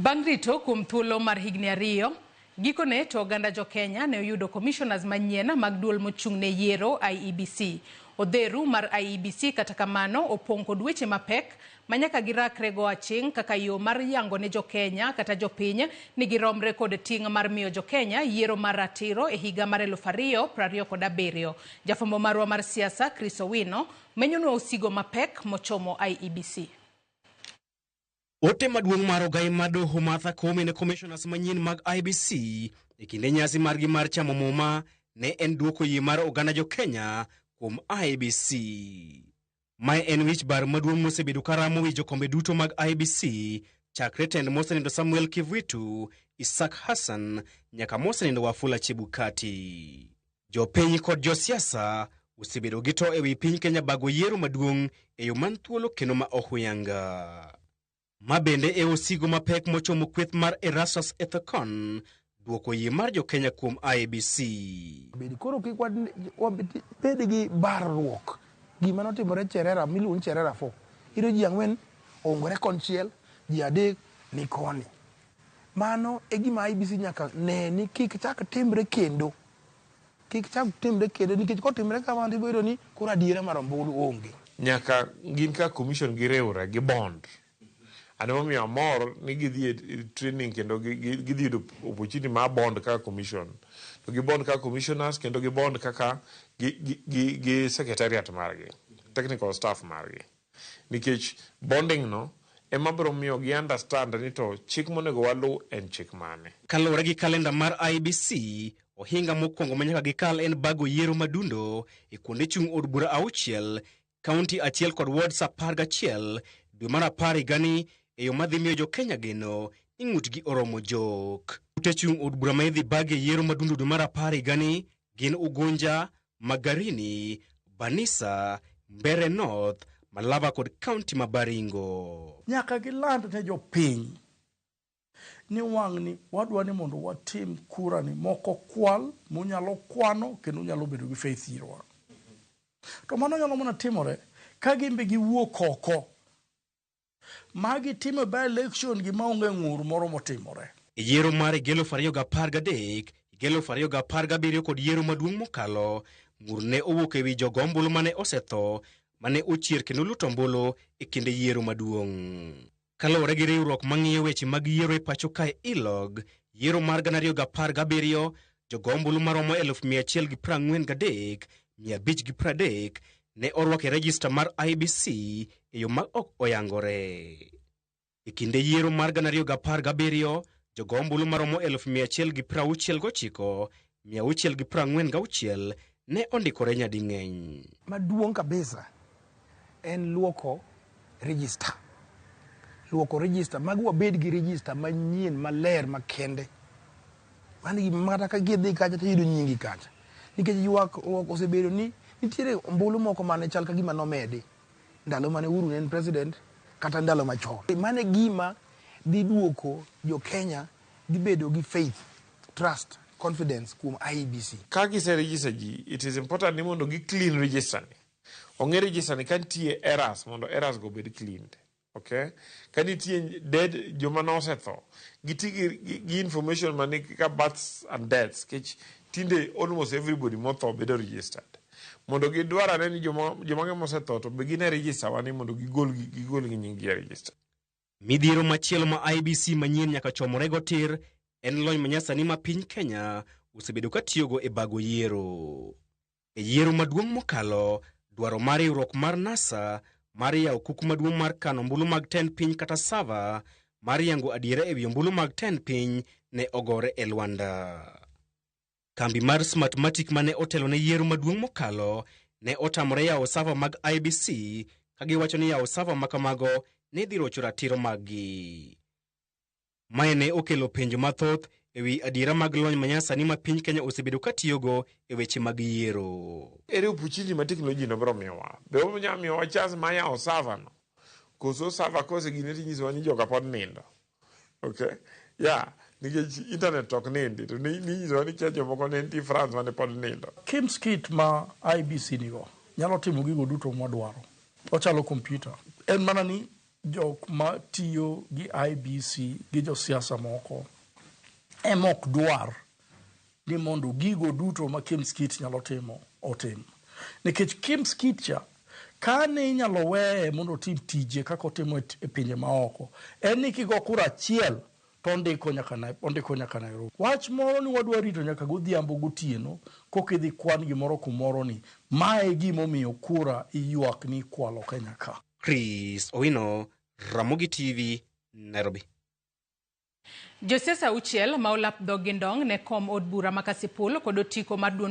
Bang' rito kuom thuolo mar higni 2, gikone to oganda jo-Kenya ne oyudo commissioners manyien mag duol mochung' ne yiero IEBC. Odheru mar IEBC kata kamano opong' kod weche mapek ma nyaka girakre go aching' kaka yo mar yango ne jo-Kenya kata jopiny ni giromre kod ting' mar miyo jo-Kenya yiero mar ratiro e higa mar 2027. Jafwambo marwa mar siasa Chris Owino menyonwa osigo mapek mochomo IEBC. Ote maduong' mar ogai mar doho Martha Koome ne commissioners manyien mag IEBC e kinde nyasi margi mar chamo muma ne en duoko yie mar oganda jo Kenya kuom IEBC. Mae en wich bar maduong' mosebedo ka ramo wi jokombe duto mag IEBC chakre tend mosenindo Samuel Kivuitu, Isaac Hassan nyaka mosenindo Wafula Chebukati. Jopiny kod josiasa osebedo gi to e wi piny Kenya bago yiero maduong' e yo man thuolo kendo ma ohuyanga. Ma bende e osigo mapek mochomo kweth mar Erastus Ethekon duoko yie mar jo Kenya kuom IEBC. Bed koro kik wabed gi barruok. Gima notimore Cherera miluongo ni Cherera 4. Iyudo ji 4 oungore konchiel, ji 3 ni koni. Mano e gima IEBC nyaka ne ni kik chak timre kendo. Kik chak timre kendo nikech kotimre kamano to ibiro yudo ni koro adiera mar ombulu onge. Nyaka gin ka commission giriwre gi bond. And emomiyo amor ni gidhi e training kendo gidhi yudo opportunity mar bond kaka commission. To gi bond kaka commissioners kendo gi bond kaka gi secretariat margi, technical staff margi. Nikech bonding no ema biro miyo gi understand ni to chik monego walu en chik mane. Kaluwore gi kalenda mar IEBC, ohinga mokwongo ma nyaka gikal en bago yiero madundo e kuonde chung' od bura 6, kaunti 1 kod wards 11 dwe mar 10 higani e yo madhi miyo jo Kenya geno ni ng'utgi oromo jok. Ute chung' od bura ma idhi bag e yiero madundo dwe mar 10 higani gin Ugunja, Magarini, Banisa, Mbeere North, Malava kod kaunti ma Baringo. Nyaka giland ne jopiny ni wang'ni wadwa ni mondo watim kura ni moko kwal munyalo kwano kendo unyalo bedo gi faith irwa. To mano nyalo mana timore ka gin be giwuok oko ma gitimo by election gi maonge ng'ur moro motimore. E yiero mar higa 2013, higa 2017 kod yiero maduong' mokalo, ng'ur ne owuok e wi jogo ombulu mane osetho, mane ochier kendo luto ombulu e kinde yiero maduong'. Kaluwore gi riwruok mang'iyo weche mag yiero e pacho kae ILOG, yiero mar 2017, jogo ombulu maromo 143,530 ne orwako e rejista mar IEBC e yo ma ok oyangore. E kinde yiero mar 2017, jogo ombulu maromo 169,646 ne ondikore nyading'eny. Maduong' kabisa en luoko register. Luoko register, mago wabed gi register manyien maler makende. Mano gima kata ka gidhi kacha to iyudo nyingi kacha. Nikech ywak osebedo ni nitiere ombulu moko mane chal ka gima nomedi ndalo mane Uhuru ne en president kata ndalo machon. Mano e gima dhi duoko jo Kenya dhi bedo gi faith, trust, confidence kuom IEBC. Ka gise register ji, it is important ni mondo gi clean register ni. Ong'e register ni ka nitie errors mondo errors go obed cleaned. Okay? Ka nitie dead joma nosetho, giti gi information mani kaka births and deaths, kech tinde almost everybody motho bedo registered. Mondo gidwar ane ni joma mosetho to be gin e register wani mondo gigol gi nying gi e register. Midhiero machielo ma IEBC manyien nyaka chomorego tir en lony manyasani ma piny Kenya osebedo ka tiyogo e bago yiero. E yiero maduong' mokalo, dwaro mar riwruok mar NASA mar yawo kuku maduong' mar kano ombulu mag tend piny kata server mar yango adiera e wi ombulu mag tend piny ne ogore e lwanda. Kambi mar Smartmatic mane otelo ne yiero maduong' mokalo ne otamore yawo server mag IEBC ka giwacho ni yawo server ma kamago ne dhi rocho ratiro maggi. Mae ne okelo penjo mathoth e wi adiera mag lony manyasani ma piny Kenya osebedo ka tiyogo e weche mag yiero. Ere opportunity ma technology no biro miyowa? Be onyalo miyowa chance mar yawo server no? Koso server kose gine tinyisowa ni joka pod nindo. Okay? Yeah, nikech internet ok nindi to ninyisowa ni kia jomoko ne nitie France mane pod nindo. KIEMS kit ma IEBC nigo nyalo timo gigo duto mwadwaro. Ochalo kompyuta. En mana ni jok ma tiyo gi IBC gi josiasa moko ema ok dwar ni mondo gigo duto ma KIEMS kit nyalo timo otim. Nikech KIEMS kit cha kane inyalo weye mondo otim tije kaka otimo e pinje maoko, en ni kigo kura achiel to ondiko nyaka ondiko nyaka Nairobi. Wach moro ni wadwa rito nyaka godhiambo gotieno koka idhi kwan gimoro kumoro ni mae e gimomiyo kura iywak ni ikwalo Kenya ka. Chris Owino, Ramogi TV, Nairobi. Josiasa auchiel ma olap dhog gi ndong' ne kom od bura ma Kasipul kod otiko mar duond